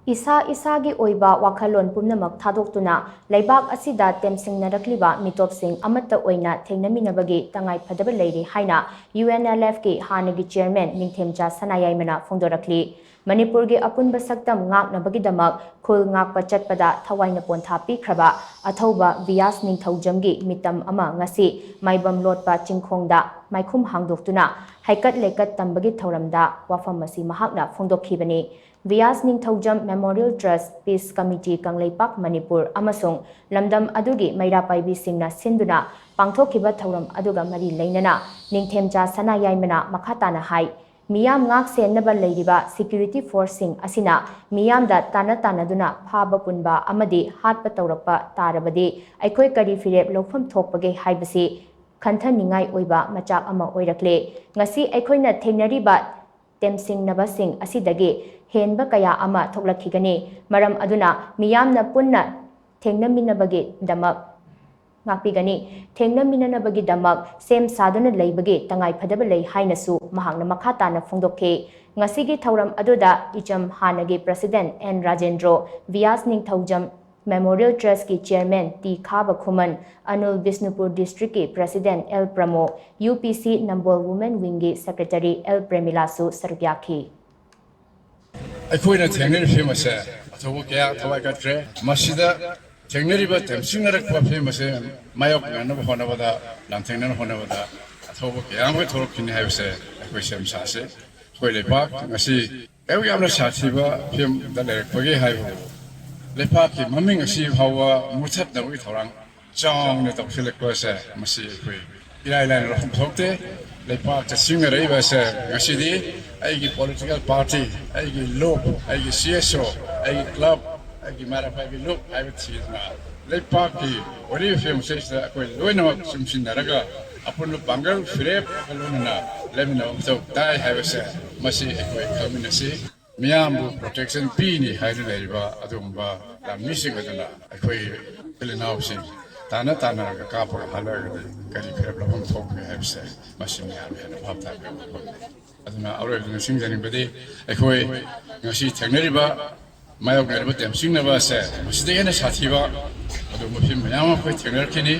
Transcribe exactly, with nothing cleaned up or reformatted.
ꯏꯁꯥ ꯏꯁꯥꯒꯤ ꯑꯣꯏꯕ ꯋꯥꯈꯜꯂꯣꯟ ꯄꯨꯝꯅꯃꯛ ꯊꯥꯗꯣꯛꯇꯨꯅ ꯂꯩꯕꯥꯛ ꯑꯁꯤꯗ ꯇꯦꯝꯁꯤꯡꯅꯔꯛꯂꯤꯕ ꯃꯤꯇꯣꯞꯁꯤꯡ ꯑꯃꯠꯇ ꯑꯣꯏꯅ ꯊꯦꯡꯅꯃꯤꯟꯅꯕꯒꯤ ꯇꯉꯥꯏ ꯐꯗꯕ ꯂꯩꯔꯤ ꯍꯥꯏꯅ UNLFꯀꯤ ꯍꯥꯟꯅꯒꯤ chairman ꯅꯤꯡꯊꯦꯝꯆꯥ ꯁꯅꯥꯌꯥꯏꯃꯅ ꯐꯣꯡꯗꯣꯔꯛꯂꯤ꯫ ꯃꯅꯤꯄꯨꯔꯒꯤ ꯑꯄꯨꯟꯕ ꯁꯛꯇꯝ ꯉꯥꯛꯅꯕꯒꯤꯗꯃꯛ ꯈꯨꯜ ꯉꯥꯛꯄ ꯆꯠꯄꯗ ꯊꯋꯥꯏꯅ ꯄꯣꯟꯊꯥ ꯄꯤꯈ꯭ꯔꯕ ꯑꯊꯧꯕ ꯕꯤꯌꯥꯁ ꯅꯤꯡꯊꯧꯖꯝꯒꯤ ꯃꯤꯇꯝ ꯑꯃ ꯉꯁꯤ ꯃꯥꯏꯕꯝ ꯂꯣꯠꯄ ꯆꯤꯡꯈꯣꯡꯗ ꯃꯥꯏꯈꯨꯝ ꯍꯥꯡꯗꯣꯛꯇꯨꯅ ꯍꯩꯀꯠ ꯂꯩꯀꯠ ꯇꯝꯕꯒꯤ ꯊꯧꯔꯝꯗ ꯋꯥꯐꯝ ꯑꯁꯤ ꯃꯍꯥꯛꯅ ꯐꯣꯡꯗꯣꯛꯈꯤꯕꯅꯤ꯫ Bias Ningthoujam Memorial Trust, Peace Committee Kangleipak Manipur ꯑꯃꯁꯨꯡ ꯂꯝꯗꯝ ꯑꯗꯨꯒꯤ ꯃꯩꯔꯥ ꯄꯥꯏꯕꯤꯁꯤꯡꯅ ꯁꯤꯟꯗꯨꯅ ꯄꯥꯡꯊꯣꯛꯈꯤꯕ ꯊꯧꯔꯝ ꯑꯗꯨꯒ ꯃꯔꯤ ꯂꯩꯅꯅ ꯅꯤꯡꯊꯦꯝꯆꯥ ꯁꯅꯥꯌꯥꯏꯃꯅ ꯃꯈꯥ ꯇꯥꯅ ꯍꯥꯏ, ꯃꯤꯌꯥꯝ ꯉꯥꯛ ꯁꯦꯟꯅꯕ ꯂꯩꯔꯤꯕ security forceꯁꯤꯡ ꯑꯁꯤꯅ ꯃꯤꯌꯥꯝꯗ ꯇꯥꯟꯅ ꯇꯥꯟꯅꯗꯨꯅ ꯐꯥꯕ ꯄꯨꯟꯕ ꯑꯃꯗꯤ ꯍꯥꯠꯄ ꯇꯧꯔꯛꯄ ꯇꯥꯔꯕꯗꯤ ꯑꯩꯈꯣꯏ ꯀꯔꯤ ꯐꯤꯔꯦꯞ ꯂꯧꯐꯝ ꯊꯣꯛꯄꯒꯦ ꯍꯥꯏꯕꯁꯤ ꯈꯟꯊꯅꯤꯡꯉꯥꯏ ꯑꯣꯏꯕ ꯃꯆꯥꯛ ꯑꯃ ꯑꯣꯏꯔꯛꯂꯦ꯫ ꯉꯁꯤ ꯑꯩꯈꯣꯏꯅ ꯊꯦꯡꯅꯔꯤꯕ ꯇꯦꯝꯁꯤꯡꯅꯕꯁꯤꯡ ꯑꯁꯤꯗꯒꯤ ꯍꯦꯟꯕ ꯀꯌꯥ ꯑꯃ ꯊꯣꯛꯂꯛꯈꯤꯒꯅꯤ꯫ ꯃꯔꯝ ꯑꯗꯨꯅ ꯃꯤꯌꯥꯝꯅ ꯄꯨꯟꯅ ꯊꯦꯡꯅꯃꯤꯟꯅꯕꯒꯤꯗꯃꯛ ꯉꯥꯛꯄꯤꯒꯅꯤ꯫ ꯊꯦꯡꯅꯃꯤꯟꯅꯅꯕꯒꯤꯗꯃꯛ ꯁꯦꯝ ꯁꯥꯗꯨꯅ ꯂꯩꯕꯒꯤ ꯇꯉꯥꯏ ꯐꯗꯕ ꯂꯩ ꯍꯥꯏꯅꯁꯨ ꯃꯍꯥꯛꯅ ꯃꯈꯥ ꯇꯥꯅ ꯐꯣꯡꯗꯣꯛꯈꯤ꯫ ꯉꯁꯤꯒꯤ ꯊꯧꯔꯝ ꯑꯗꯨꯗ ꯏꯆꯝ ꯍꯥꯟꯅꯒꯤ President N Rajendro, Biyas Ningthoujam Memorial Trustꯀꯤ chairman ꯇꯤ ꯈꯥꯕ ꯈꯨꯃꯟ, ꯑꯅꯨꯜ ꯕꯤꯁꯅꯨꯄꯨꯔ districtꯀꯤ President L Pramo, UPC Nambol Women Wingꯒꯤ secretary ꯑꯦꯜ ꯄ꯭ꯔꯦꯃꯤꯂꯥꯁꯨ ꯁꯔꯨꯛ ꯌꯥꯈꯤ꯫ ꯑꯩꯈꯣꯏꯅ ꯊꯦꯡꯅꯔꯤꯕ ꯐꯤꯕꯝ ꯑꯁꯦ ꯑꯊꯧꯕ ꯀꯌꯥ ꯊꯋꯥꯏ ꯀꯠꯈ꯭ꯔꯦ꯫ ꯃꯁꯤꯗ ꯊꯦꯡꯅꯔꯤꯕ ꯇꯦꯝꯁꯤꯡꯅꯔꯛꯄ ꯐꯤꯕꯝ ꯑꯁꯦ ꯃꯥꯌꯣꯛꯅꯅꯕ ꯍꯣꯠꯅꯕꯗ, ꯂꯥꯟꯊꯦꯡꯅꯅꯕ ꯍꯣꯠꯅꯕꯗ ꯑꯊꯧꯕ ꯀꯌꯥ ꯑꯃ ꯊꯣꯛꯂꯛꯈꯤꯅꯤ ꯍꯥꯏꯕꯁꯦ ꯑꯩꯈꯣꯏ ꯁꯦꯝ ꯁꯥꯁꯦ꯫ ꯑꯩꯈꯣꯏ ꯂꯩꯕꯥꯛ ꯉꯁꯤ ꯑꯌꯨꯛ ꯌꯥꯝꯅ ꯁꯥꯊꯤꯕ ꯐꯤꯕꯝꯗ ꯂꯩꯔꯛꯄꯒꯤ ꯍꯥꯏꯕꯕꯨ ꯂꯩꯄꯥꯛꯀꯤ ꯃꯃꯤꯡ ꯑꯁꯤ ꯐꯥꯎꯕ ꯃꯨꯊꯠꯅꯕꯒꯤ ꯊꯧꯔꯥꯡ ꯆꯥꯎꯅ ꯇꯧꯁꯤꯜꯂꯛꯄ ꯑꯁꯦ ꯃꯁꯤ ꯑꯩꯈꯣꯏ ꯏꯔꯥꯏ ꯂꯥꯏꯅ ꯂꯧꯐꯝ ꯊꯣꯛꯇꯦ꯫ ꯂꯩꯄꯥꯛꯇ ꯁꯤꯡꯅꯔꯛꯏꯕ ꯑꯁꯦ ꯉꯁꯤꯗꯤ ꯑꯩꯒꯤ political party, ꯑꯩꯒꯤ ꯂꯨꯞ, ꯑꯩꯒꯤ CSO, ꯑꯩꯒꯤ club, ꯑꯩꯒꯤ ꯃꯔꯥ ꯄꯥꯏꯕꯤ ꯂꯨꯞ ꯍꯥꯏꯕ ꯊꯤꯗꯅ ꯂꯩꯄꯥꯛꯀꯤ ꯑꯣꯏꯔꯤꯕ ꯐꯤꯕꯝ ꯑꯁꯤꯗ ꯑꯩꯈꯣꯏ ꯂꯣꯏꯅꯃꯛ ꯆꯨꯝꯁꯤꯟꯅꯔꯒ ꯑꯄꯨꯟꯕ ꯄꯥꯡꯒꯜ ꯐꯤꯔꯦꯞ ꯂꯣꯏꯅꯅ ꯂꯩꯃꯤꯟꯅꯕ ꯃꯊꯧ ꯇꯥꯏ ꯍꯥꯏꯕꯁꯦ ꯃꯁꯤ ꯑꯩꯈꯣꯏ ꯈꯪꯃꯤꯟꯅꯁꯤ꯫ ꯃꯤꯌꯥꯝꯕꯨ protection ꯄꯤꯅꯤ ꯍꯥꯏꯗꯨꯅ ꯂꯩꯔꯤꯕ ꯑꯗꯨꯒꯨꯝꯕ ꯂꯥꯟꯃꯤꯁꯤꯡ ꯑꯗꯨꯅ ꯑꯩꯈꯣꯏ ꯏꯆꯤꯜ ꯏꯅꯥꯎꯁꯤꯡ ꯇꯥꯟꯅ ꯇꯥꯟꯅꯔꯒ ꯀꯥꯞꯄꯒ ꯍꯜꯂꯛꯑꯒꯗꯤ ꯀꯔꯤ ꯐꯤꯔꯦꯞ ꯂꯧꯐꯝ ꯊꯣꯛꯀꯅꯤ ꯍꯥꯏꯕꯁꯦ ꯃꯁꯤ ꯃꯌꯥꯝ ꯍꯦꯟꯅ ꯚꯥꯞ ꯇꯥꯕꯤꯌꯨ꯫ ꯑꯗꯨꯅ ꯑꯔꯣꯏꯕꯗ ꯅꯤꯡꯁꯤꯡꯖꯅꯤꯡꯕꯗꯤ ꯑꯩꯈꯣꯏ ꯉꯁꯤ ꯊꯦꯡꯅꯔꯤꯕ ꯃꯥꯌꯣꯛꯅꯔꯤꯕ ꯇꯦꯝꯁꯤꯡꯅꯕ ꯑꯁꯦ ꯃꯁꯤꯗꯒꯤ ꯍꯦꯟꯅ ꯁꯥꯊꯤꯕ ꯑꯗꯨꯒꯨꯝꯕ ꯐꯤꯕꯝ ꯃꯌꯥꯝ ꯑꯃ ꯑꯩꯈꯣꯏ ꯊꯦꯡꯅꯔꯛꯈꯤꯅꯤ꯫